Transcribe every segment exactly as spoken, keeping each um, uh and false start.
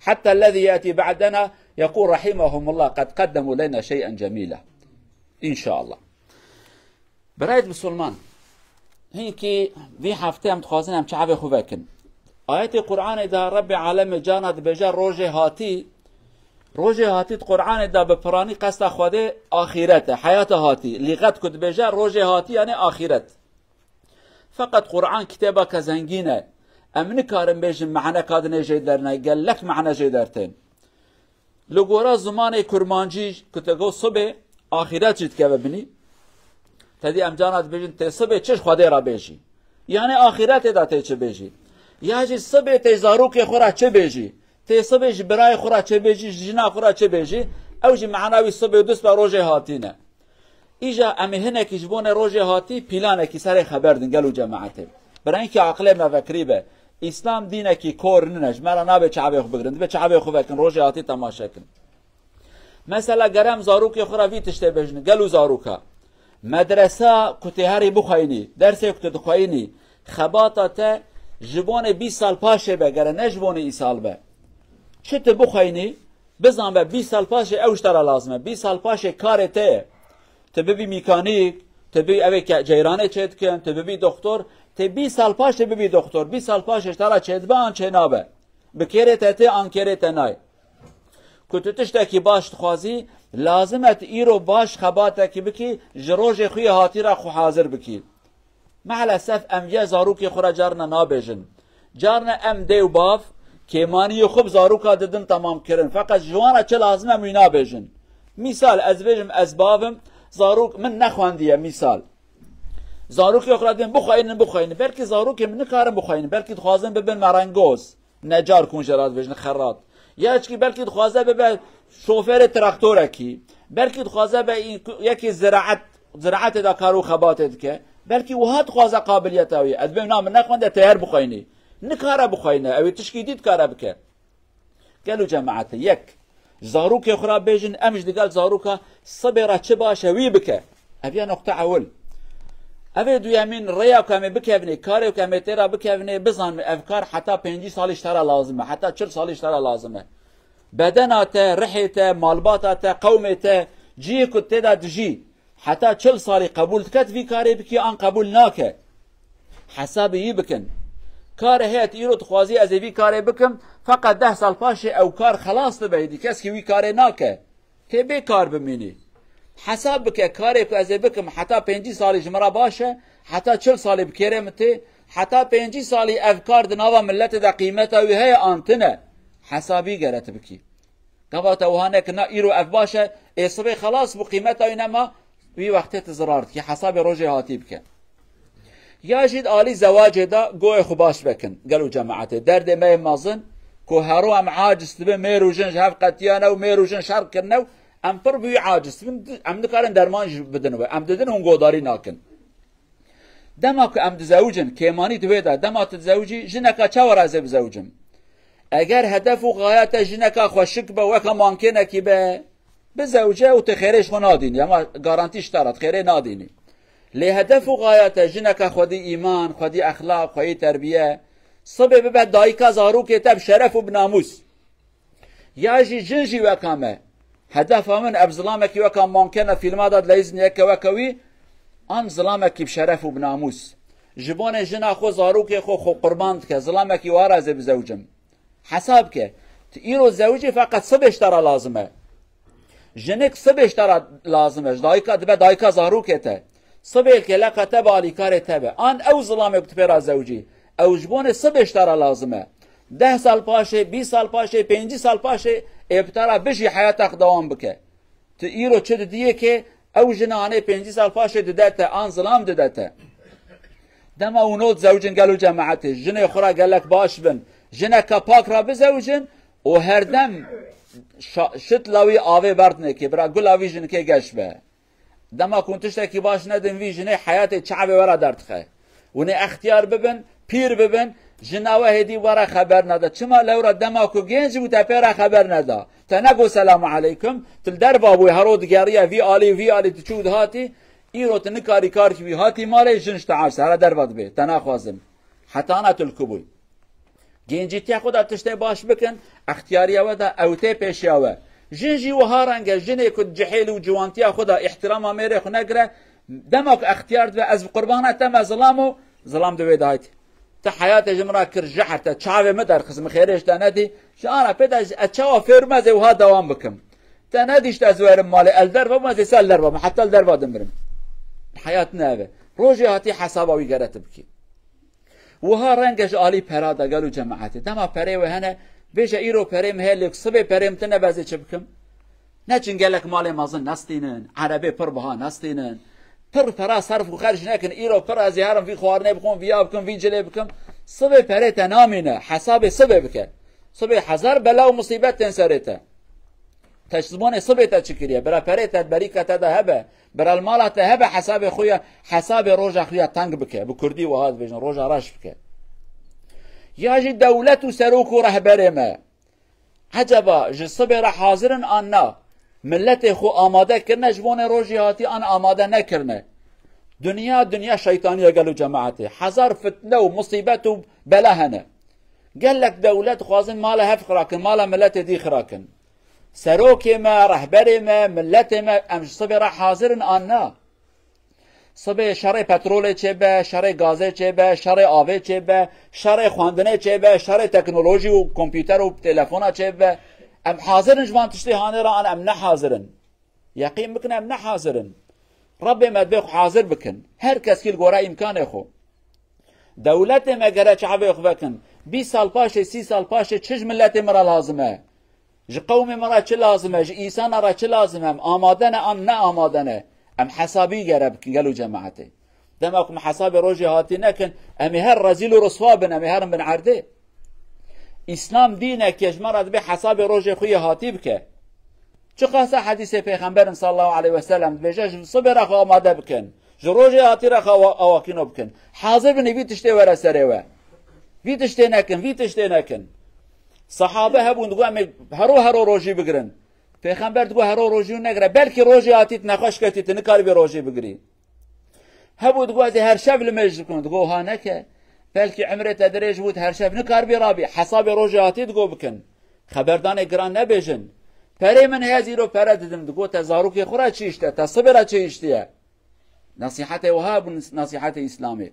حتى الذي يأتي بعدنا يقول رحمهم الله قد قدموا لنا شيئا جميلا. إن شاء الله. Birayê Musulman, hinkî vî heftê em dixwazin em çavê xwe vekin. Ayetê Qur'anê de Rebbê Alemê carna dibêje rojê hatî, rojê hatî di Qur'anê de bi piranî qesta Xwedê axîret e, heyata hatî. Lîxet ku dibêje rojê hatî, yanî axîret. Feqet Qur'an kitêbeke zengîn e. Em nikarin bêjin mehneka dinê jê derne, gelek mehne jê dertên. Li gora zimanê kurmancî ku te got sibê, axîret jî dikeve binî. Te dî em carna dibêjin tê sibê çi ji Xwedê re bêjî. Yanî axîretê de tê çi bêjî. Ya jî sibê tê zarokê xwe re çi bêjî. Tê sibê ji birayê xwe re çi bêjî, ji jina xwe re çi bêjî. Ew jî mehna wî sibê dust be rojê hatî ne. Îja em ê hinekî ji bo ne rojê hatî pîlanekî serê xeber din gelo cemaetê. Bi rengkî aqilê me vekirî be. Îslam dînekî kor nine, ji me re nabe çavê xwe bigirin. Dibe çavê xwe vekin, rojê hatî temaşe kin. Mesela gerem zarokê xwe re vî tiştê bêjin, gelo zaroka. Medresa ku tê herî bixweyinî, dersê ku tu dixweyinî, xebata te ji bonê bîst sal paşê be, gere ne ji bonê îsal be. Çi tu bixweyinî, bizan be bîst sal paşê ew ji te re lazim e. Bîst sal paşê karê te ye. Tu bibî mîkanîk, tu bî evê ke ceyranê çêdikin, tu bibî doktor, tê bîst sal paşê bibî doktor, bîst sal paşê ji te re çêdibe an çênabe. Bi kêrê te tê an kêrê te nayê. Ku tu tiştekî baş dixwazî, lazim e tu îro baş xebatekî bikî, ji rojê xwe yê hatî re xwe hazir bikî. Meelesef em vê zarokê xwe re carna nabêjin. Carna em dê û bav kêmaniyê xwe bi zaroka didin temamkirin. Feqet ji wan re çi lazim e em wî nabêjin. Mîsal, ez bêjim ez bav im, zarok min nexwendiye mîsal. Zarokê xwe re dibên bixweynin, bixweynin. Belkî zarokê min nikarin bixweynin. Belkî dixwazin bibin merengoz. Necar ku hûn jê re dibêjin xerat. Ya çikî belkî dixwaze bibe şofêrê traktorekî. Belkî dixwaze be yekî ziraet, ziraetê de kar û xebatê dike. Belkî wiha dixwaze qabiliyeta wî. Ez dibêm na min nexwende têher bixweyne. Nikare bixweyne. Ew ê tişkî dî dikare bike. Gelo cemaetê, yek. Zarokê xwe re bêjin, em ji digel zaroka sibê re çi baş e wî bike. Ev ya noqta ewil. Ev ê duyemîn rêya ku em ê bikevnê, karê ku em ê tê re bikevnê, bizanme ev kar heta pêncî salî ji te re lazim e, heta çil salî ji te re lazim e. Bedena te, rihê te, malbata te, qewmê te, cihê ku tê de dijî, heta çil salî qebûl dike tu vî karê bikî an qebûl nake. Hesabê yî bikin. Karê heye tu îro dixwazî ez ê vî karê bikim, feqet deh sal paşê ew kar xelas dibe, êdî keskî wî karê nake. Tê bê kar bimînî. Hesab bike, karê ku ez ê bikim heta pêncî salî ji min re baş e, heta çil salî bi kêrê min tê, heta pêncî salî ev kar di nava miletê de qîmeta wî heye an tune. Hesabî gere tu bikî. Gava te wiha neke, na îro ev baş e, ê sibê xelas bû, qîmeta wî nema, wî wextê tu zirar dikî, hesabê rojê hatî bike. Ya jî di alî zewacê de goyê xwe baş vekin, gelo cemaetê. Derdê me yê mezin, ku hero em aciz dibin, mêr û jin ji hev qetiyane û mêr û jin şer kirine û em pir bi wî aciz dibin, di-, em nikarin derman jî bidin we. Em didin hûn godarî nakin. Dema ku em dizewicin, kêmanî di wê de, dema tu dizewicî, jineka çawa re ez ê bizewicim? Eger hedef û xaya te jineka xweşik be, weke mankênekî be, bizewice û tu xêrê ji xwe nadînî, ama garantî ji te re, tu xêrê nadînî. Lê hedef û xaya te jineka xwedî îman, xwedî exlaq, xweyî terbiye, sibê bibe dayika zarokê te bi şeref û bi namûs. Ya jî jin jî weka me. Hedefa min ev zilamekî weka mankena fîlma de dileyizin yeke weke wî, an zilamekî bi şeref û bi namûs. Ji bonê jina xwe, zarokê xwe, xwe qurban dike, zilamekî wiha re ez ê bizewicim. Hesab ke, tu îro zewicî feqet sibê ji te re lazim e. Jinik sibê ji te re lazim e, ji dayika dibe dayika zarokê te. Sibê li kêleka te be, alîkarê te be. An ew zilamê ku tu pê re zewicî, ew ji bonê sibê ji te re lazim e. Deh sal paşê, bîst sal paşê, pêncî sal paşê ê bi te re bijî, heyata xwe dewam bike. Tu îro çi didiyê kê, ew jina anê pêncî sal paşê dide te, an zilam dide te. Dema hûn ot zewicin gelo cemaetê, jinê xwe re gelek baş bin, jineka pak re bizewicin û herdem şa-, şitla wî avê berdinê kê, bira gula vî jinikê geş be. Dema ku hûn tiştekî baş nedin vî jinê, heyatê çavê we re derdixe. Hûn ê extiyar bibin, pîr bibin, jina we hêdî we re xeber neda. Çima lewra dema ku genc bû te pê re xeber neda? Te negot selamu aleykum, tu li derva bûyî, hero digeriye vî alî, vî alî, tu çû dihatî, îro tu nikarî kar kî wî hatî malê, jin ji te aciz, here derva dibê, te naxwazim. Heta ana tu li ku bûyî? Gencîtiya xwe de tiştê baş bikin, extiyariya we de ew tê pêşiya we. Jin jî wiha reng e, jinê ku cihêl û ciwantiya xwe de îhtirama mêrê xwe negire, dema ku extiyar dibe, ez bi qurbana te me zilam û zilam di wê de hayt. Te heyatê ji min re kir jehr, te çavê min derxist, min xêrê ji te nedî. Ji ana pê de ez çawa fêr me ez ê wiha dewam bikim? Te nedîşt ez werim malê, el derva bim, ez ê ser derva bim, heta el derva dimirim. Heyat ne ev e. Rojê hatî hesaba wî gere tu bikî. Wiha reng e ji alî pera de, gelo cemaetê. Dema perê we hene, bêje îro perê min heye, lê sibê perê min tine, ez ê çi bikim? Neçin gelek malê mezin nestînin, erebê pir biha nestînin. Pir pera serf û xerc nekin, îro pir ez ê herim vî xwarinê bixwim, viya bikim, vî cilê bikim. Sibê perê te namîne, hesabê sibê bike. Sibê hezar bela û musîbet tên serê te. Te ji zimanê sibê te çi kiriye? Bira perê te, berîka te de hebe, bira li mala te hebe, hesabê xwe ya, hesabê roja xwe ya teng bike. Bi kurdî wiha dibêjin, roja reş bike. Ya jî dewlet û serok û rehberê me, eceba ji sibê re hazir in an na? Miletê xwe amade kirine ji bonê rojê hatî an amade nekirine? Dinya, dinya şeytanî ye gelo cemaetê. Hezar fitne û musîbet û bela hene. Gelek dewlet dixwazin mala hev xira kin, mala miletê dî xira kin. Serokê me, rehberê me, miletê me, em ji sibê re hazir in an na? Sibê şerê petrolê çêbe, şerê gazê çêbe, şerê avê çêbe, şerê xwendinê çêbe, şerê teknolojî û kompûter û telefona çêbe. Em hazir in ji van tiştê hanê re an em ne hazir in? Yeqîn bikin, em ne hazir in. Rebbê me divê xwe hazir bikin. Her kes kî li gora îmkanê xwe. Dewletê me gere çavê xwe vekin. Bîst sal paşê, sî sal paşê çi ji miletê me re lazim e? Ji qewmê me re çi lazim e? Ji însana re çi lazim e? Em amade ne an ne amade ne? Em hesabî gere bikin gelo cemaetê. Dema ku em hesabê rojê hatî nekin, em ê her rezîl û riswa bin, em ê herin bin erdê. Îslam dînek e, ji me re dibê hesabê rojê xwe yê hatî bike. Çiqasa hedîsê Pêxemberin sallallahu aleyhi ve sellem dibêje, ji sibê re xwe amade bikin. Ji rojê hatî re xwe awa-, awakîno bikin. Hazir bin vî tiştê were serê we. Vî tiştê nekin, vî tiştê nekin. Sahabe hebûn digo, em ê hero hero rojî bigirin. Pêxember digo, hero rojî negire. Belkî rojê hatî tu nexweş ketî, tu nikaribî rojî bigirî. Hebû digo, ez ê her şev li mêj bikim. Digo, ha neke. Belkî emrê te dirêj bû, tu her şev nikaribî rabî. Hesabê rojê hatî digo bikin. Xeberdanê giran nebêjin. Perê min heye, ez îro pere didim. Digo, te zarokê xwe re çi îşte, te sibê re çi îştiye? Nesîhetê wiha bû, nesîhetê Îslamê.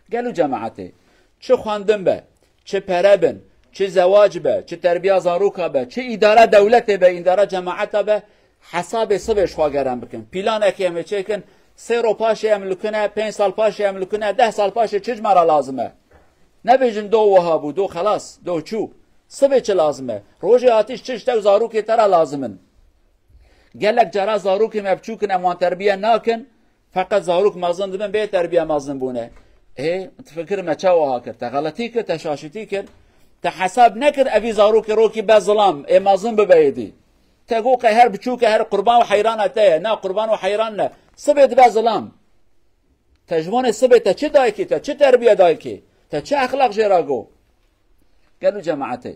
Gelo cemaetê, çi xwendin be, çi pere bin, çi zewac be, çi terbiya zaroka be, çi îdara dewletê be, îdara cemaeta be, hesabê sibê ji xwe gere em bikin. Pîlanekê em ê çêkin, sê ro paşê em li ku ne, pênc sal paşê em li ku ne, deh sal paşê çi ji me re lazim e? Nebêjin do wiha bû, do xelas, do çû. Sibê çi lazim e? Rojê hatî çi ji te û zarokê te re lazim in? Gelek cara zarokê me biçûk in, em wan terbiye nakin, feqet zarok mezin dibin bê terbiye mezin bûne. Ê, tu fikir me çawa kir? Te xeletî kir, te şaşitî kir. Te hesab nekir evî zarokê rokî be zilam, ê mezin bibe êdî. Te got qey her biçûk e, her qurban û heyran e te ye. Na, qurban û heyran ne. Sibê dibe zilam. Te ji wanê sibê te çi dayikî, te çi terbiye dayikî, te çi exlaq jê re got? Gelo cemaetê.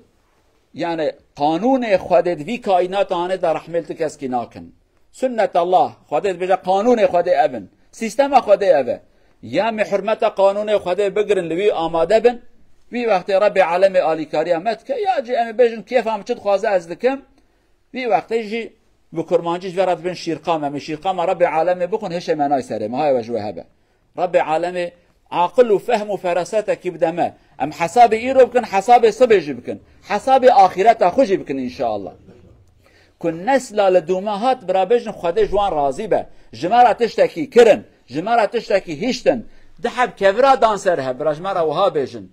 Yani qanûnê Xwedê di vî kaînata hanê de rehmê li ti keskî nakin. Sunnet Allah, Xwedê dibêje qanûnê Xwedê ev in. Sîstema Xwedê ev e. Ya me hurmeta qanûnê Xwedê bigirin, li wî amade bin, wî wextê Rebbê alemê alîkariya me dike, ya jî em ê bêjin kêfa min çi dixwaze ez dikim, Vî wextê jî bi kurmancî ji ve re dibin şîrqa me. Min şîrqa me Rebbê alemê bixwin, hişê me nayê serê me. Haya we ji we hebe. Rebbê alemê aqil û fehm û ferasetekî bide me. Em hesabê îro bikin, hesabê sibê jî bikin. Hesabê axîreta xwe jî bikin înşeallah. Ku nesla li dû me hat, bira bêjin Xwedê ji wan razî be. Ji me re tiştekî kirin. Ji me re tiştekî hiştin. Di heb kevira dan ser hev, bira ji me re wiha bêjin.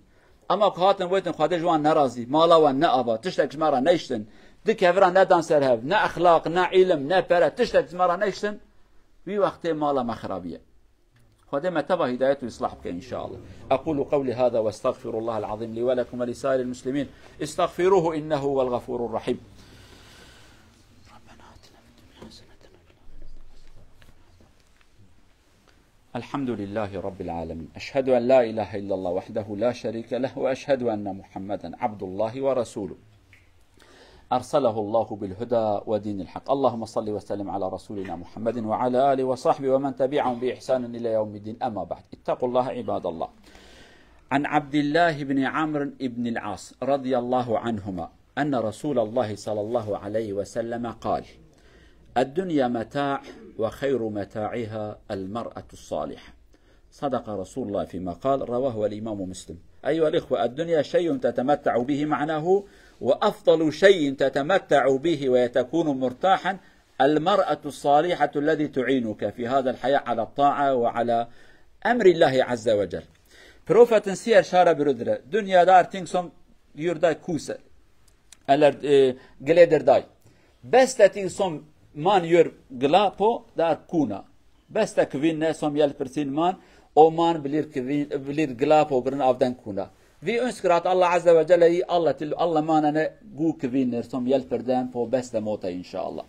Ema ku hatin wêtin Xwedê ji wan nerazî, mala wan neava, tiştek ji me re neyştin, di kevira nedan ser hev, ne exlaq, ne îlim, ne pere, tiştek ji me re neyştin, wî wextê mala me xirabiye. Xwedê me teva hidayet û islah bike înşeallah. أقول قولي هذا وأستغفر الله العظيم لي ولكم ولسائر المسلمين. استغفروه إنه هو الغفور الرحيم. الحمد لله رب العالمين. أشهد أن لا إله إلا الله وحده لا شريك له، وأشهد أن محمدا عبد الله ورسوله. أرسله الله بالهدى ودين الحق. اللهم صل وسلم على رسولنا محمد وعلى آله وصحبه ومن تبعهم بإحسان إلى يوم الدين. أما بعد. اتقوا الله عباد الله. عن عبد الله بن عمرو بن العاص رضي الله عنهما أن رسول الله صلى الله عليه وسلم قال: الدنيا متاع وخير متاعها المرأة الصالحة. صدق رسول الله فيما قال، رواه الإمام مسلم. أيها الإخوة، الدنيا شيء تتمتع به معناه، وأفضل شيء تتمتع به وتكون مرتاحا المرأة الصالحة التي تعينك في هذا الحياة على الطاعة وعلى أمر الله عز وجل. Profetin siyer şara birudre. Dünyada arting som yurda kuse. Eller, e, gile derday. Beste ting som man yur gila po dar kuna. Beste kvin ne som yel pirsin man, o man bilir kvin, bilir gila po birin avden kuna. Vi uns krat Allah Azze ve Celle yi Allah til, Allah manane gu kvin ner som yel pirden po beste mota inşallah.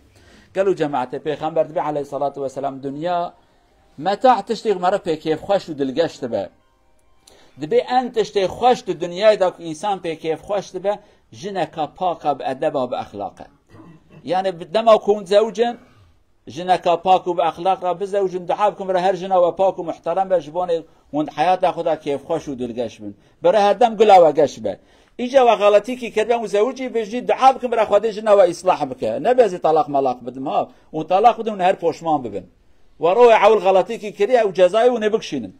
Gelu cemaate Peygamber dibe aleyhissalatu vesselam dünya meta tiştî mara pê kêfxweş û dilgeş dibe. Dibê en tiştê xweş di dinyayê de ku însan pê kêfxweş dibe, jineka paka bi edeba bi exlaq e. Yani bi dema ku hûn zewicin, jineka pak û bi exlaq re bizewicin, dua bikin bira her jina we pak û muhterem be, ji bonê hûn di heyata xwe de kêfxweş û dilgeş bin. Bira her dem gula we geş be. Îca we xeletîkî kiribe û zewicî be jî dua bikin bira Xwedê jina we îslah bike. Nebezî talaq malaq bidin ha. Hûn talaq bidin hûn her poşman bibin. We royê ewil xeletîkî kiriye û cezayê hûn ê bikişînin.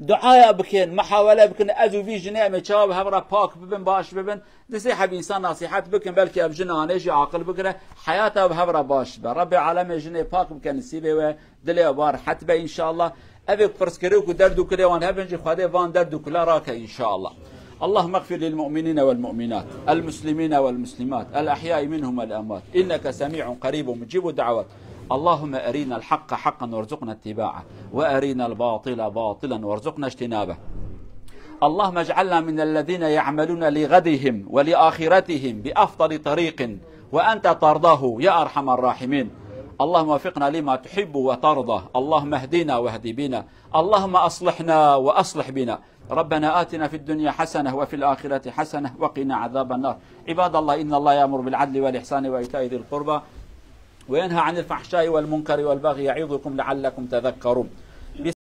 Duaya bikin, muhawele bikin, ez û vî jinê em ê çawa bi hev re pak bibin, baş bibin. Dizê heb însan nasîhet bikin, belkî ev jin anê jî aqil bigire, heyata bi hev re baş be. Rebbê alemê jinê pak bike nisîbê we, dilê we ba rehet be înşallah. Ev ê pirsgirêk û derd û kulê wan hebin jî Xwedê van derd û kula rake înşallah. اللهم اغفر للمؤمنين والمؤمنات، المسلمين والمسلمات، الأحياء منهم والأموات، إنك سميع قريب مجيب الدعوات. اللهم أرنا الحق حقا وارزقنا اتباعه، وأرنا الباطل باطلا وارزقنا اجتنابه. اللهم اجعلنا من الذين يعملون لغدهم ولآخرتهم بأفضل طريق وأنت ترضاه يا أرحم الراحمين. اللهم وفقنا لما تحب وترضى. اللهم اهدنا واهد بنا. اللهم أصلحنا وأصلح بنا. ربنا آتنا في الدنيا حسنة وفي الآخرة حسنة وقنا عذاب النار. عباد الله، إن الله يأمر بالعدل والإحسان وإيتاء ذي القربى وينهى عن الفحشاء والمنكر والبغي يعظكم لعلكم تذكرون.